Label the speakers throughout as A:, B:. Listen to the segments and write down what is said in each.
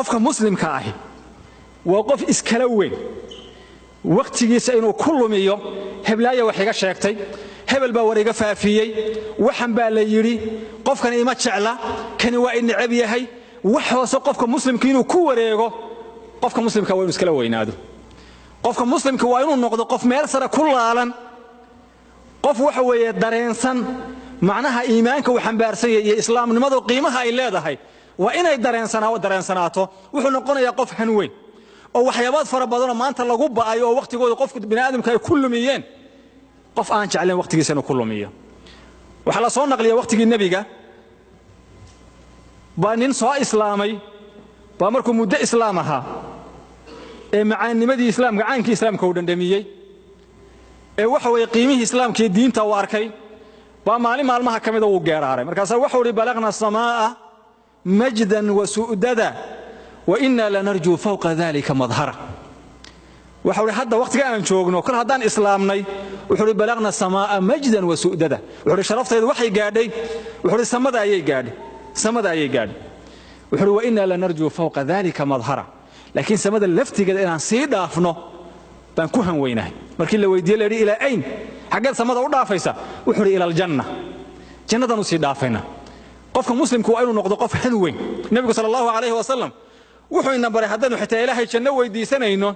A: Qofka muslimka ahi waa qof iskala weyn. Wakhtigiisa inuu ku lumiyo heblaaya wax iga sheegtay, hebel baa war iga faafiyey, waxan baa la yidhi, qofkani ima jecla, kani waa i necab yahay, wax hoose qofka muslimka inuu ku wareego. Qofka muslimka waa inuu iskala weynaado. Qofka muslimka waa inuu noqdo qof meel sare ku laalan, qof waxa weeye dareensan macnaha iimaanka uu xambaarsan yahay iyo islaamnimadu qiimaha ay leedahay. Waa inay dareensanaato. Wuxuu noqonayaa qof hanweyn oo waxyaabaad fara badanoo maanta lagu ba'ay oo wakhtigooda qofka biniaadamka ay ku lumiyeen, qof aan jeclayn wakhtigiisa inuu ku lumiyo. Waxaa la soo naqliya wakhtigii nebiga baa nin soo islaamay baa markuu muddo islaam ahaa ee macaannimadii islaamka, caankii islaamka uu dhandhamiyey, ee waxa weeye qiimihii islaamka iyo diinta uu arkay, baa maalin maalmaha ka mida wuu geeraaray. Markaasaa waxau uhi: "Balagna samaa'a majdan wa su'dada wa inna lanarjuu fawqa dalika madhara." Waxau uhi: "Hadda wakhtiga aan joogno, kol haddaan islaamnay," wuxuu uhi, "balagna samaa'a majdan wa su'dada," wuxuu uhi, "sharaftaydu waxay gaadhay," wuxuu uhi, "samada ayay gaadhay, samada ayay gaadhay." Wuxuu uhi: "Wa inna lanarjuu fawqa dalika madhara," laakiin samada laftigeeda inaan sii dhaafno baan ku hanweynahay. Markii la weydiiye, la yidhi: "Ilaa ayn? Xaggeed samada u dhaafaysa?" Wuxuu uhi: "Ila aljanna, jannadaan u sii dhaafayna." Qofka muslimku waa inuu noqdo qof han weyn. Nebigu sala Allahu calayhi wasalam wuxuu ina baray haddaynu xitaa Ilaahay janno weydiisanayno,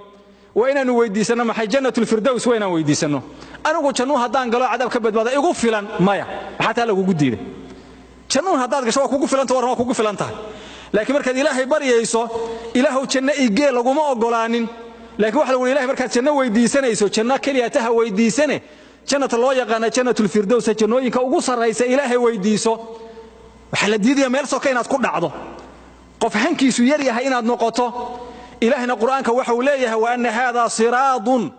A: waa inaanu weydiisanno maxay? Jannatulfirdows waa inaan weydiisanno. Anigu jannuu haddaan galo cadaab ka badbaada igu filan. Maya, maxaa taa lagugu diiday? Jannuun haddaad gasho waa kugu filanta, warran waa kugu filan tahay. Laakiin markaad Ilaahay baryayso, "Ilaahow, janno igee," laguma ogolaanin. Laakiin waxa lagu Ilahay markaad janno weydiisanayso, janno keliya taha weydiisane, jannata loo yaqaana jannatulfirdows, jannooyinka ugu sarraysa Ilaahay weydiiso. Waxaa la diidaya meel soka inaad ku dhacdo, qof hankiisu yar yahay inaad noqoto. Ilaahayna Qur'aanka waxa uu leeyahay: "Wa anna haadaa siraadun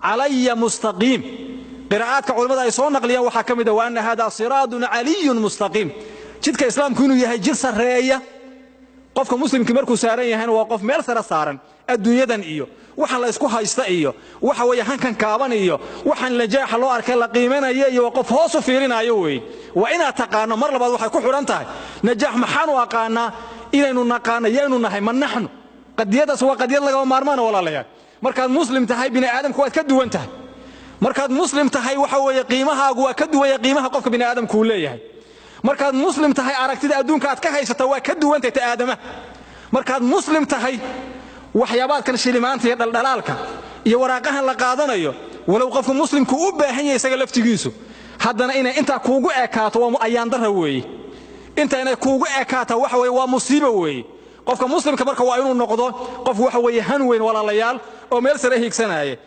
A: calaya mustaqiim." Qiraa'aadka culimmada ay soo naqliyaan waxaa ka mid ah: "Wa anna haadaa siraadun caliyun mustaqiim." Jidka islaamku inuu yahay jid sarreeya. Qofka muslimkii markuu saaran yahayna waa qof meel sare saaran. Adduunyadan iyo waxaan la isku haysta iyo waxa weeye hankan kaaban iyo waxaan najaaxa loo arkay la qiimanaya iyo waa qof hoos u fiirinayo weeye. Waa inaad taqaano. Mar labaad waxay ku xidhan tahay najaax maxaanu aqaanaa, inaynu naqaano yaynu nahay, ma naxnu. Qadiyadaas waa qadiyad lagama maarmaana, walaalayaal. Markaad muslim tahay, bini aadamku waad ka duwan tahay. Markaad muslim tahay, waxa weeye qiimahaagu waa ka duwan yahay qiimaha qofka bini aadamku uu leeyahay. Markaad muslim tahay, aragtida adduunka aad ka haysata waa ka duwantahay ta aadamaha. Markaad muslim tahay, waxyaabaadkan shilimaanta iyo dhaldhalaalka iyo waraaqahan la qaadanayo, walow qofka muslimku u baahan yahay isaga laftigiisu, haddana inay intaa kuugu ekaato waa ayaandara weeye. Inta inay kuugu ekaata waxa weye waa musiibo weeye. Qofka muslimka marka waa inuu noqdo qof waxa weeye han weyn, walaalayaal, oo meel sare hiigsanaya.